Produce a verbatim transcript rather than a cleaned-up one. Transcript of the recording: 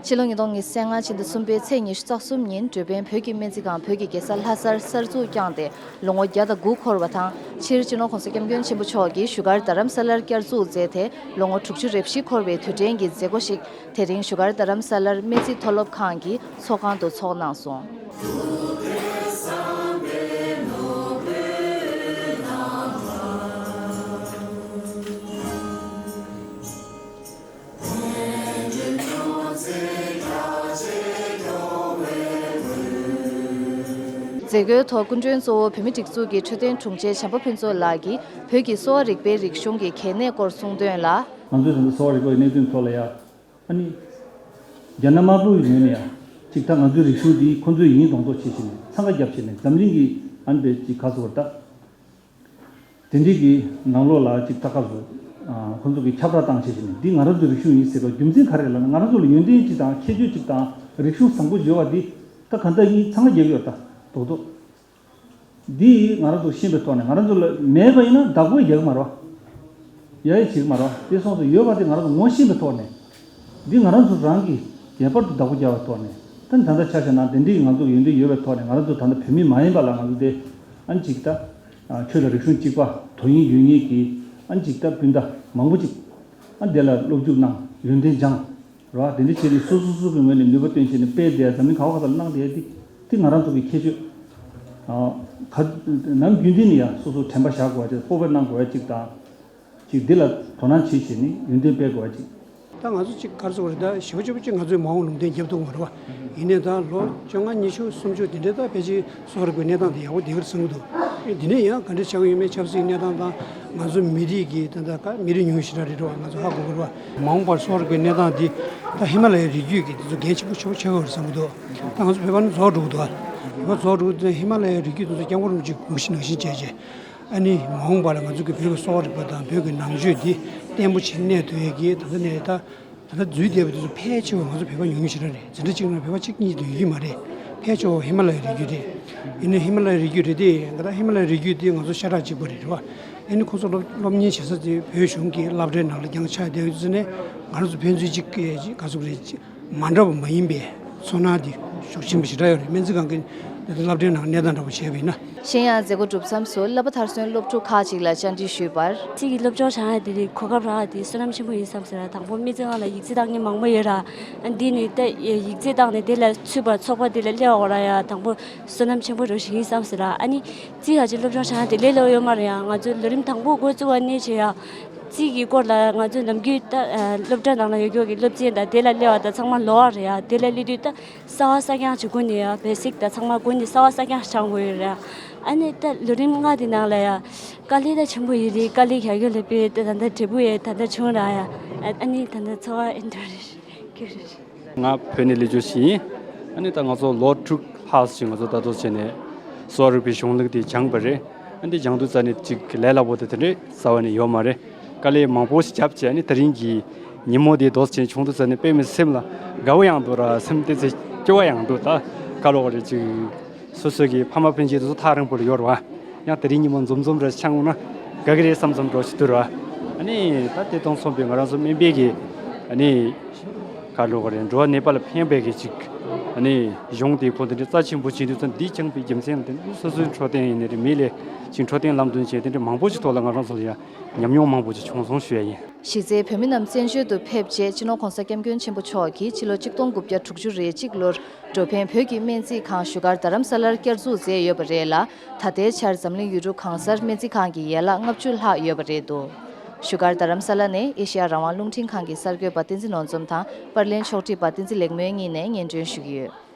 ཕྱི་ལོ་ཉིས་སྟོང་ཉི་ཤུ་རྩ་ལྔ་ཕྱི་ཟླ་གསུམ་པའི་ཚེས་ཉི་ཤུ་རྩ་གསུམ་ཉིན་འགྲོ་ཕན་བོད་ཀྱི་སྨན་རྩིས་ཁང་བོད་ཀྱི་རྒྱལ་ས་ལྷ་སར་གསར་འཛུགས་བསྐྱངས་ཏེ་ལོ་ངོ་བརྒྱ་དང་དགུ་འཁོར་བ་དང་། སྤྱིར་སྤྱི་ནོར་༸གོང་ས་༸སྐྱབས་མགོན་ཆེན་པོ་མཆོག་གིས་བཞུགས་སྒར་རྡ་རམ་ས་ལར་བསྐྱར་འཛུགས་མཛད་དེ་ལོ་ངོ་དྲུག་ཅུ་རེ་བཞི་འཁོར་བའི་དུས་དྲན་གྱི་མཛད་སྒོ་ཞིག་དེ་རིང་བཞུགས་སྒར་རྡ་རམ་ས་ལར་སྨན་རྩིས་མཐོ་སློབ་ཁང་གི་ཚོགས་ཁང་དུ་ཚོགས་གནང་སོང་། མཛད་སྒོའི་ཐོག་སྐུ་མགྲོན་གཙོ་བོ་བོད་མིའི་སྒྲིག་འཛུགས་ཀྱི་འཕྲོད་བསྟེན་དྲུང་ཆེ་བྱམས་པ་ཕུན་ཚོགས་ལགས་ཀྱིས་བོད་ཀྱི་གསོ་བ་རིག་པའི་རིག་གཞུང་གི་གལ་གནད་སྐོར་གསུངས་དོན་ལ། ང་ཚོའི་ད་ལྟ་གསོ་བ་རིག་པའི་གནད་དོན་ཐོག་ལ་ཡ། ཨ་ནི། རྒྱ་ནག་དམར་པོའི་ངོས་ནས་ཡ། ཅིག་ད་ང་ཚོའི་རིག་གཞུང་འདི་ཁོ་ཚོས་ཡིན་མདོག་མདོག་བྱེད་བཞིན་ནས་འཚང་ཁ་རྒྱབ་བྱས་ནས་འཛམ་གླིང་གི་ཨ་ནི་པའི་ཅིག་ག་ཟེར་བ་ད། དེ་འདྲའི་གི་ནང་ལོགས་ལ་ཅིག་ད་ག་ཟེར། ཁོ་ཚོ་གི་ཁྱབ་བསྒྲགས་བཏང་བྱས་བཞིན་ནས་འདི་ང་རང་ཚོའི་རིག་གཞུང་ཡིན་ཟེར་བ་རྒྱུ་མཚན་ག་རེ་ལབ་ན་ང་རང་ཚོ་ལ་ཡོན་ཏན་ཅིག་དང་ཁྱད་ཆོས་ཅིག་དང་རིག་གཞུང་བཟང་པོ་ཡོད་པ་འདི་ད་ག་འདྲ་ཡིན་འཚང་ཁ་རྒྱབ་ཡོད་ད་མདོག་མདོག་འདི་ང་རང་ཚོ་ཤེས་པའི་ཐོག་ནས་ང་རང་ཚོ་ལ་མེད་པ་ཡིན་ན་བདག་པོ་རྒྱག་གི་མ་རེད་བ། ཡ་ཡ་བྱེད་ཀྱི་མ་རེད་བ། དེ་སོང་ཙང་ཡོད་པ་དེ་ང་རང་ཚོ་ངོ་ཤེས་པའི་ཐོག་ནས། འདི་ང་རང་ཚོ་རང་གིས་ངེས་པར་དུ་བདག་པོ་རྒྱག་པའི་ཐོག་ནས་ད་ད་ལྟ་ཆ་བཞག་ན་དེ་འདྲའི་ང་ཚོ་ཡོན་ཏན་ཡོད་པའི་ཐོག་ནས་ང་རང་ཚོ་ད་ལྟ་བོད་མི་མ་ཡིན་པ་ལ་ང་ཚོ་དེ་ཨ་ནི་ཅིག་ད་ཆོས་དང་རིག་གཞུང་གཅིག་པ་དོ་དབྱིངས་ཡོད་མཁན་གྱི་ཨ་ནི་ཅིག་ད་སྤུན་ཟླ་མང་པོ་ཅིག་ཨ་འདི་ལ་སློབ་འཇུག་གནང་ཡོན་ཏན་སྦྱངས། རེད་བ། དེ་འདྲ་བྱས་ནས་སོ་སོ་སོ་གི་ངོས་ནས་ནུས་པ་བཏོན་བྱས་ནས་སྤེལ་བསྡད་ཡ་འཛམ་གླིང་ག་བ་ག་ས་ལ་གནང་བསྡད་ཡ་དེ་དེ་ང་རང་ཚོ་གི་ཁྱད་ཆོས། ཨ། ག་ནམ་རྒྱུན་དུ་ནས་ཡ་སོ་སོ་དྲན་པ་བཞག་དགོས་པ་ཅིག་སྤོབས་པ་གནང་དགོས་ཡ་ཅིག་དང་། ཅིག་འདི་ལ་དོ་སྣང་བྱེད་བྱས་ནས་ཡོན་ཏན་སྤེལ་དགོས་པ་ཅིག་ད་ང་ཚོ་ཅིག་ག་རེ་ཟེར་དགོས་རེད། ད་ཞེ་པོ་ཅིག་ང་ཚོའི་མ་འོངས་ལུང་བསྟན་རྒྱབ་ཐུབ་མ་རེད་བ། ཡིན་ནའི་ད་ལོ་བཅོ་ལྔ་ཉི་ཤུ་སུམ་ཅུ་དེ་འདྲའི་ད་ཕལ་ཆེར་གསོ་བ་རིག་པའི་གནས་སྟངས་དེ་ཡག་པོ་བསྡད་ཀྱི་རེད་བསམ་གྱི་འདུག་དེ་ནས་ཡང་ག་འདྲ་ཆགས་ཀྱི་ཡོད་མེད་ཆབ་སྲིད་གནས་སྟངས་དང་ང་ཚོ་མི་རིགས་ཀྱི་ད་ལྟ་ཀ་མི་རིགས་ཉུང་ཤས་རང་རེད་བ། ང་ཚོ་ཧ་གོ་དགོས་རེད་བ། མ་འོངས་པར་གསོ་བ་རིག་པའི་གནས་སྟངས་འདི་ད་ཧི་མ་ལ་ཡའི་རི་རྒྱུད་ཀྱི་དེ་ཚོ་གལ་ཆེན་པོ་ཆེན་པོ་ཆགས་ཀྱི་ཡོད་རེད་བསམ་གྱི་འདུག་ད་ང་ཚོ་བོད་པ་ནི་རྫོགས་འགྲོ་གི་འདུག་བ། བོད་པ་རྫོགས་འགྲོ་གི་འདུག་ཧི་མ་ལ་ཡའི་རི་རྒྱུད་དེ་ཚོ་སྐྱབས་མགོན་རིན་པོ་ཆེའི་གུང་གཞི་ནང་བཞིན་བྱས་བྱས། ཨ་ནི་མ་འོངས་པ་ལ་ང་ཚོ་གི་བོད་ཀྱི་གསོ་བ་རིག་པ་དང་བོད་ཀྱི་ནང་ཆོས་འདི་བརྟན་པོ་ཞིག་གནས་ཐུབ་ཡས་ཀྱི་ད་ལྟ་ནས་ད་ད་ལྟ་འཛུལ་བསྡད་པ་དེ་ཚོ་ཕལ་ཆེ་བ་ང་ཚོ་བོད་པ་ཉུང་ཉུང་ཞིག་རང་རེད། འཛིན་གྲྭ་གཅིག་ནང་བོད་པ་གཅིག་གཉིས་དེ་ཡོད་ཀྱི་མ་རེད། ཕལ་ཆེ་བ་ཧི་མ་ལ་ཡའི་རི་རྒྱུད་རེད། ཡིན་ནའི་ཧི་མ་ལ་ཡའི་རི་རྒྱུད་རེད་དེ་ད་ལྟ་ཧི་མ་ལ་ཡའི་རི་རྒྱུད་དེ་ང་ཚོ་ཤ་ཁྲག་གཅིག་པ་རེད་རེད་བ། ཨ་ནི་ཁོ་ཚོ་སློབ་སློབ་གཉེར་བྱེད་ས་དེ་བོད་གཞུང་གི་སློབ་གྲྭའི་ནང་ལ་རྐྱང་ཆགས་བསྡད་ཡོད་དུས་ཙང་ནས་ང་རང་ཚོ་ཕན་ཚུན་གཅིག་གི་ག་ཚོད་རེད། མ་འདྲ་བ་མ་ཡིན་པའི་ཚོར་སྣང་དེ་ཤུགས་ཆེན་པོ་ཞེ་དྲག་ཡོད་རེད། སྨན་རྩིས་ཁང་གི་འདི་ལྟར་སློབ་གྲྭའི་ནང་གནས་སྟངས་འདྲ་པོ་བྱས་པ་ཡིན་ན། གཞན་ཡང་མཛད་སྒོ་གྲུབ་མཚམས་སུ་བསླབ་པ་མཐར་སོན་སློབ་ཕྲུག་ཁག་ཅིག་ལ་བཅར་འདྲི་ཞུས་པར། རྩིས་ཀྱི་སློབ་སྦྱོང་བྱ་ཡ་དེ་རིགས་གོ་སྐབས་རག་ཡ་དེ་བསོད་ནམས་ཆེན་པོ་ཡིན་བསམ་ཟེར་ར། དང་པོ་སྨན་རྩིས་ཁང་ལ་ཡིག་ཚད་བཏང་མཁན་མང་པོ་ཡོད་ར། འདི་ནི་ད་ཡིག་ཚད་བཏང་ནས་དེ་ལ་ཚུད་པར་ཚོགས་པ་དེ་ལ་སླེབས་པ་ར་ཡ་དང་པོ་བསོད་ནམས་ཆེན་པོ་རང་ཞིག་ཡིན་བསམ་ཟེར་ར། ཨ་ནི་རྩིས་ཁ་ཅིག་སློབ་སྦྱོང་བྱ་ཡ་དེ་ལས་སླ་པོ་ཡོད་མ་རེད་ཡ། ང་ཚོ་ལོ་རིམ་དང་པོ་འགོ་བཙུགས་པ་ནས་བྱས་ཡ། རྩིས་ཀྱི་སྐོར་ལ་ང་ཚོས་ནམ་རྒྱུན་ད་སློབ་གྲྭ་ནང་ལ་ཡོད་རྒྱུ་གི་སློབ་ཚན་དང་དེ་ལ་སླེབས་པ་དང་ཚང་མ་ལོ་བ་རེད་ཡ། དེ་ལ་སླེབས་དུས་ད་གསར་པ་གསར་རྐྱང་ཅིག་སྒོ་ནས་ཡ་བེ་སིག་དང་ཚང་མ་སྒོ་ནས་གསར་པ་གསར་རྐྱང་སྦྱང་དགོས་ཡོད་རེད་ཡ། ཨ་ནི་ད་ལོ་རིམ་ལྔ་དེ་ནང་ལ་ཡ་དཀའ་ལས་ད་ཆེན་པོ་ཡོད་རེད། དཀའ་ལས་རྒྱག་རྒྱུ་ལ་དཔེ་ད་ད་ལྟ་འབྲས་བུ་ཡ་ད་ལྟ་བྱུང་ར་ཡ། ཨ་ནི་ད་ལྟ་ཚོར་བ་ཨེ་འདྲ་རེད། ང་བོད་ནས་སླེབས་རྒྱུ་ཞིག་ཡིན། ཨ་ནི་ད་ང་ཚོ་ལོ་དྲུག་ལྷག་ཅིག་ང་ཚོ་ད་དུང་བྱས་ནས་གསོ་བ་རིག་པའི་གཞུང་ལུགས་དེ་སྦྱངས་པ་རེད། ཨ་ནི་སྦྱང་དུས་ཙ་ནས་ཅིག་ལས་སླ་པོ་དེ་དེ་འདྲས་རྩ་བ་ནས་ཡོད་མ་རེད། དཀའ་ལས་མང་པོ་ཞིག་བརྒྱབ་བྱས་ཨ་ནི་དེ་རིང་གི་ཉིན་མོ་དེ་རྫོགས་ཕྱིན་བྱུང་དུས་ཙ་ནས་དཔེ་མི་སེམས་ལ་དགའ་བོ་ཡང་འདུག་ར། སེམས་ཏོག་ཙམ་སྐྱོ་བ་ཡང་འདུག་ད་ག་ལབ་དགོས་རེད། ཅིག་སོ་སོ་གི་ཕ་མ་སྤུན་མཆེད་དེ་ཚོ་ཐག་རིང་པོ་ལ་ཡོད་རེད་བ། ཡང་དེ་རིང་ཉིན་མོ་འཛོམས་འཛོམས་རེ་ཆགས་ན་དགའ་གི་རེད་བསམ་བསམ་འདྲ་ཞིག་འདུག་ར། ཨ་ནི་ད་དེ་དང་མཚུངས་པའི་ང་རང་ཚོ་སྨན་པའི་གི་ཨ་ནི་ག་ལབ་དགོས་རེད། འགྲོ་བ་ནད་པ་ལ་ཕན་པའི་གི་ཅིག་ཨ་ནི་གཞུང་དེ་ཁོ་དེ་འདྲའི་རྩ་ཆེན་པོ་བྱེད་དུས་ཙམ་འདི་སྦྱངས་པའི་རྒྱུ་མཚན་ལ་བརྟེན་ནས་སོ་སོའི་འཕྲོད་བསྟེན་ཡིན་ནའི་རེད། མི་ལ་ཅིག་འཕྲོད་བསྟེན་ལམ་སྟོན་བྱས་དེ་འདྲའི་མང་པོ་ཞིག་ཐོག་ལ་ང་རང་ཚོ་ལ་ཡང་ཉམས་མྱོང་མང་པོ་ཞིག་བྱུང་སོང་ཞུ་ཡ་ཡིན། གཞི་རྩའི་བོད་མི་རྣམས་བཙན་བྱོལ་དུ་ཕེབས་རྗེས་སྤྱི་ནོར་༸གོང་ས་༸སྐྱབས་མགོན་ཆེན་པོ་མཆོག་གིས་ཕྱི་ལོ་ཆིག་སྟོང་དགུ་བརྒྱ་དྲུག་ཅུ་རེ་གཅིག་ལོར་འགྲོ་ཕན་བོད་ཀྱི་སྨན་རྩིས་ཁང་བཞུགས་སྒར་རྡ་རམ་ས་ལར་བསྐྱར་འཛུགས་མཛད་ཡོད་པ་རེད་ལ། ད་ལྟའི་ཆར་འཛམ་གླིང་ཡུལ་གྲུ་གང་སར་སྨན་རྩིས་ཁང་གི་ཡན་ལག་ལྔ་བཅུ་ལྷག་ཡོད་པ་རེད་འདུག་བཞུགས་སྒར་རྡ་རམ་ས་ལ་ནས་ཨེ་ཤེ་ཡ་རང་དབང་རླུང་འཕྲིན་ཁང་གི་གསར་འགོད་པ་བསྟན་འཛིན་ནོར་འཛོམས་དང་པར་ལེན་ཕྱོགས་སྒྲིག་པ་བསྟན་འཛིན་ལེགས་སྨོན་གཉིས་ནས་སྙན་སྒྲོན་ཞུ་གི་ཡོད།